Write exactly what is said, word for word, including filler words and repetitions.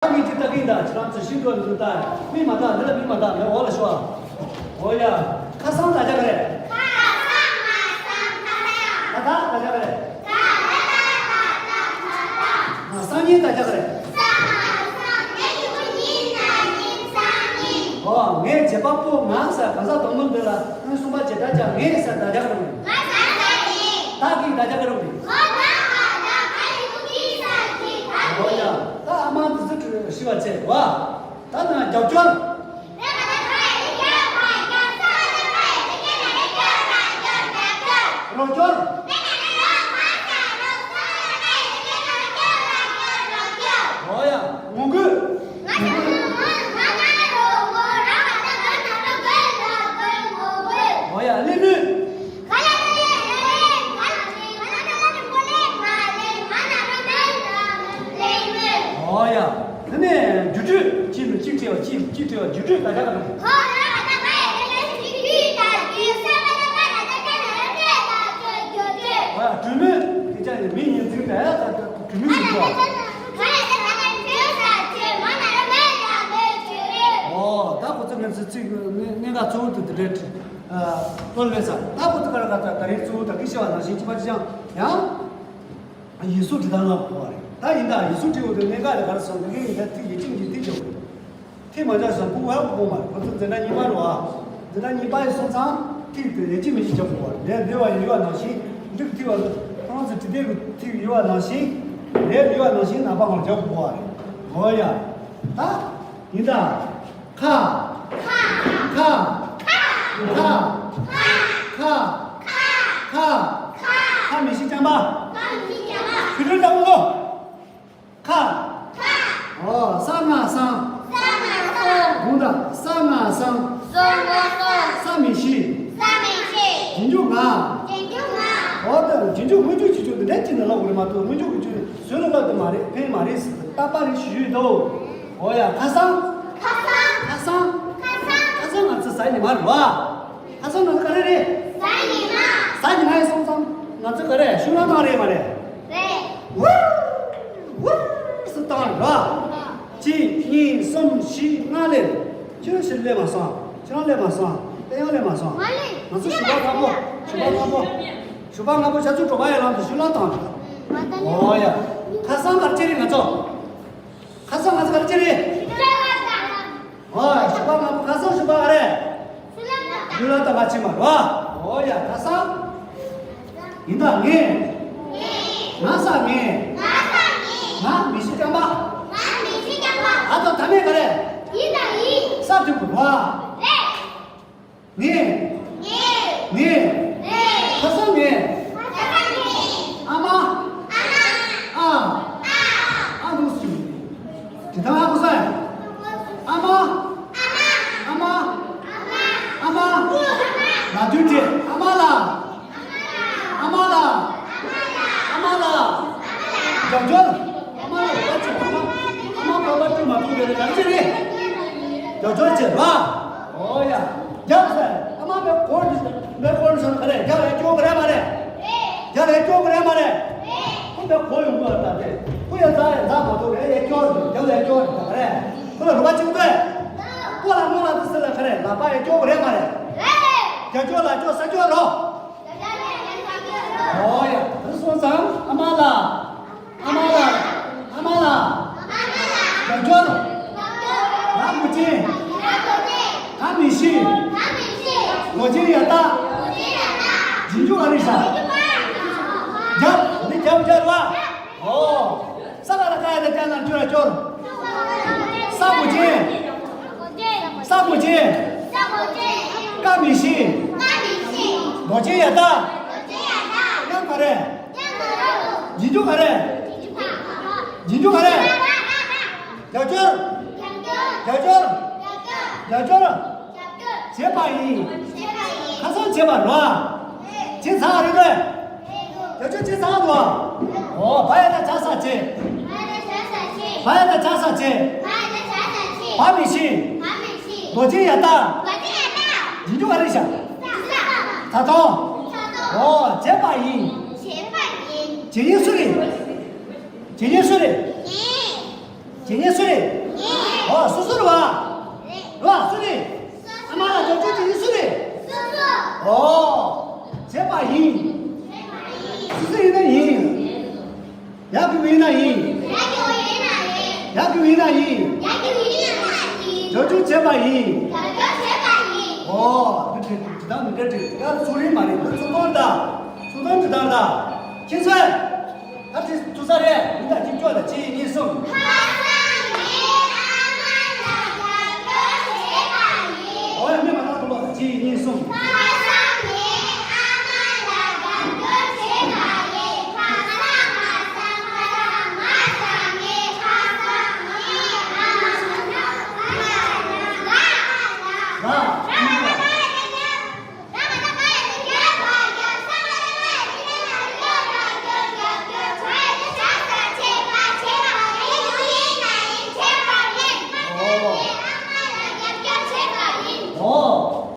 ད་ངས་ཅིག་ལྟ་གིན་ད་ཁྱེད་རང་ཚོ་ཤིན་ཏུ་འདུག་ད། མི་མ་དག་འདི་ལ་མི་མ་དག་ངས་འོག་ལ་ཤོག་འོ་ཡ། ཁ་སང་ད་ཅག་ག་རེད། ད་ད་ད་ཅག་ག་རེད། ང་སང་ཉིན་ད་ཅག་ག་རེད། ཨོ་ངའི་བྱེད་པ་པོ་ང་ཟེར་གང་ཟག་དང་པོ་འདི་ལ་ངས་གསུངས་པ་བྱེད་ད་ཅག་ངས་ཟེར་ད་ཅག་ག་རེད། ད་གིས་ད་ཅག་ག་རེད། ཨོ་ཡ། ད་ཨ་མ་འདི་ཚོ་ཁྲོད་ཤི་བ་བྱེད་བ། ད་ན་རྒྱབ་སྐྱོར། རོགས་སྐྱོར། ཨོ་ཡ། ངོ་རྒོལ། ཨོ་ཡ། གླེང་མོལ། ཨོ་ཡ། དེ་ནས་བརྒྱུད་སྤྲོད། གཅིག་ལ་གཅིག་སྤྲད་པ། གཅིག་གཅིག་སྤྲད་པ། བརྒྱུད་སྤྲོད་ད་ཆ་ག་རེད། ཨོ་ཡ། གྲོས་མོལ། དེ་ཆ་ནས་མི་གཉིས་འཛིང་ད་ཡ་ད་གྲོས་མོལ་བྱེད་དགོས། ཨོ་ད་ཁོ་ཚོ་ངེད་ཚོ་ཚིག་གནད་འགག་གཙོ་བོ་དེ་དེ་འདྲའི་ཨ་ལོ་ལེ་ས་ད་ཁོ་ཚོ་ག་རེ་ག་ད་ད་རིང་གཙོ་བོ་ད་གི་ཤེས་པ་ནང་བཞིན་གཅིག་པ་གཅིག་རྐྱང་ཡང་། ཡིག་གཟུགས་འབྲི་སྟངས་ལ་གོ་བ་རེད། ད་ཡིན་ད་ཡིག་གཟུགས་འབྲི་འོ་དེ་གནད་འགག་ལ་ག་རེ་སོང་དེ་གའི་ཡིན་ད་ཐིག་ཡིག་ཆུང་གི་ཐིག་འཇོག་ཐིག་མ་འཇོག་སོང་ཕུག་བ་གོ་མ་རེད། ཁོ་ཚོ་འཛིན་གྲྭ་གཉིས་པ་རེད་བ། འཛིན་གྲྭ་གཉིས་པ་ཡི་སོང་ཙང་ཐིག་དེ་ཡིག་ཆུང་མི་ཞིག་འཇོག་གོ་བ་རེད། ལས་འདི་བ་ཡི་ཡོད་ནང་བཞིན་འབྲི་གི་ཐིག་བ་ཁོ་རང་ཚོ་འབྲི་དེབ་ཀྱི་ཐིག་ཡོད་བ་ནང་བཞིན་ལས་ཡོད་བ་ནང་བཞིན་ནང་པ་ངོར་འཇོག་གོ་བ་རེད། འོ་ཡ། ད་ཡིན་ད། ཁ། ཁ། ཁ། ཁ། ཁ། ཁ། ཁ་མི་ཤིག་རྐྱང་པ། ཁ་མི་ཤིག་རྐྱང་པ། ཁུ་ཁྲུ་ལྟ་བུ་ལོ། ཁ། ཁ། ཨོ། ས་ང་སང་། ས་ང་སང་། དགུང་ད། ས་ང་སང་། ས་ང་སང་། ས་མི་ཤིག་ས་མི་ཤིག་རྗེས་འཇུག་ང་། རྗེས་འཇུག་ང་། ཨོ་ད་རྗེས་འཇུག་སྔོན་འཇུག་གི་ཆུ་དེ་འདྲ་གཅིག་ནས་ལབ་དགོས་རེད་མ་གཏོགས་སྔོན་འཇུག་གི་ཆུ་བཟོས་ལ་ལབ་དེ་མ་རེད། ཕན་མ་རེད་ཟེར་ཏག་ཏག་རེད་ཞུ་ཡོད་དོ། ཨོ་ཡ། ཁ་སང་། ཁ་སང་། ཁ་སང་། ཁ་སང་ང་ཚོ་གཟའ་ཉི་མ་རེད་བ། ཁ་སང་ང་ཚོ་ག་རེ་རེད། གཟའ་ཉི་མ། གཟའ་ཉི་མ་ཡིན་སོང་ཙང་ང་ཚོ་ག་རེ་ཤུགས་ལ་བཏང་རེད་མ་རེད། རེད། ཝུ། ཝུ། སུ་བཏང་རེད་བ། གཅིག་གཉིས་གསུམ་བཞི་ལྔ་སླེབས། ཁྱོད་ཕྱིར་སླེབས་མ་སོང་། ཁྱོད་རང་སླེབས་མ་སོང་། དེ་ཡང་སླེབས་མ་སོང་། ང་ཚོ་ཞུ་བ་ཁག་པོ། ཞུ་བ་ཁག་པོ། ཞུ་བ་ཁག་པོ། ཆ་ཚུགས་གྲོགས་པ་ཡར་ལངས་དུས་ཤུགས་ལ་བཏང་རེད། ཨོ་ཡ། ཁ་སང་ག་རེ་བྱས་རེད་ང་ཚོ། ཁ་སང་ང་ཚོ་ག་རེ་བྱས་རེད། ཨོ་ཞུ་བ་ཁག་པོ། ཁ་སང་ཞུ་བ་ག་རེ། ལུས་ལ་ལྟ་བ་ཕྱིན་པ་རེད་བ། ཨོ་ཡ། ཁ་སང་། ཡིན་ད་ངས། ང་ས་ངས། ང་མི་ཤི་རྐྱང་པ། ཨ་ད་ད་མེད་ག་རེ། ས་དུས་པོ་རེད་བ། ངས། ངས། ཁ་སང་ངས། ཨ་མ། ཨ། ཨ་འདུག་སེ། དེ་དང་ཨ་ཁུ་སང་། ཨ་མ། ཨ་མ། ཨ་མ། ལ་དུས་དེ་ཨ་མ་ལ། ཨ་མ་ལ། ཨ་མ་ལ། རྒྱབ་སྐྱོར། ཨ་མ་ལ་རོགས་པ་བྱེད། ཨ་མ། ཨ་མ་བོད་པ་བསྟུན་མ་ཐུབ་པའི་ག་རེ་བྱེད་རེད། རྒྱབ་སྐྱོར་བྱེད་ར། ཨོ་ཡ། རྒྱབ་ཟེར། ཨ་མ་བོད་སྐོར་འདི་བོད་སྐོར་ཟེར་ག་རེ། རྒྱབ་ལ་སྐྱོར་གི་རེད་མ་རེད། རྒྱབ་ལ་སྐྱོར་གི་རེད་མ་རེད། ཁོ་བོད་གོ་ཡོང་གི་རེད་ད་དེ། ཁོ་ཡ་ཛ་ཡ་ཛ་མ་ཐུབ་རེད། ཡ་སྐྱོར་གི། རྒྱབ་ལ་སྐྱོར་གི་རེད། ཁོ་ལ་རོགས་པ་བྱེད་དགོས། ཁོ་ལ་མོ་ལ་དུ་ཟེར་ལ་ག་རེ། ལག་པ་ཡ་སྐྱོར་གི་རེད་མ་རེད། རྒྱབ་སྐྱོར་ལ་སྐྱོར་ས་སྐྱོར་རོགས། ཨོ་ཡ། དེ་སོང་ཙང་ཨ་མ་ལགས། ཨ་མ་ལགས། ཨ་མ་ལགས། རྒྱབ་སྐྱོར། ང་མགོ་ཅན། ང་མི་ཤི། མགོ་ཅན་ཡ་ད། རྗེས་འཇུག་ཨ་རི་ཤ། རྒྱབ། འདི་རྒྱབ་རྒྱབ་ལ། ཨོ། ས་ལ་ལ་ཀ་ཡ་ད་ཀ་ན་སྐྱོར་སྐྱོར། ས་མགོ་ཅན། ས་མགོ་ཅན། ཀ་མི་ཤི། མགོ་ཅན་ཡ་ད། ཡང་ག་རེ། རྗེས་འཇུག་ག་རེ། རྗེས་འཇུག་ག་རེ། རྒྱབ་སྐྱོར། རྒྱབ་སྐྱོར། རྒྱབ་སྐྱོར། བྱས་པ་ཡིན། ཁ་སང་བྱས་པ་རེད། བྱས་ཚར་རེད་པས། རྒྱབ་སྐྱོར་བྱས་ཚར་འདུག་ཨོ་བ་ཡ་ད་བྱ་ས་བྱས། བ་ཡ་ད་བྱ་ས་བྱས། བ་མི་ཤི། མགོ་ཅན་ཡ་ད། རྗེས་འཇུག་ག་རེ་བྱ། ད་དུང་། ཨོ་བྱས་པ་ཡིན། བྱས་ཡིན་སུ་རེད། བྱས་ཡིན་སུ་རེད། དེ་ངས་སུ་རེད། ཨོ་སོ་སོ་རེད་བ། རེད་བ། སུ་རེད། ཨ་མ་ལ་ཇོ་ཇོ་དེ་ངས་སུ་རེད། ཨོ། བྱས་པ་ཡིན། སུ་སུ་ཡིན་ན་ཡིན། ཡག་གི་ཡིན་ན་ཡིན། ཡག་གི་ཡིན་ན་ཡིན། ཇོ་ཇོ་བྱས་པ་ཡིན། ཨོ། འདི་འདྲ་འདི་དང་མི་འདྲ་འདྲ་ཡ་ཚུགས་རིན་མ་རེད། འདི་ཚུགས་ཐོང་རེད་ད། ཚུགས་ཐོང་འདི་དང་རེད་ད། ཁྱེད་ཚོས། ད་དེ་ཐུག་ས་རེད། མི་འདྲ་གཅིག་ཀྱོག་ལ་གཅིག་གཉིས་གསུམ།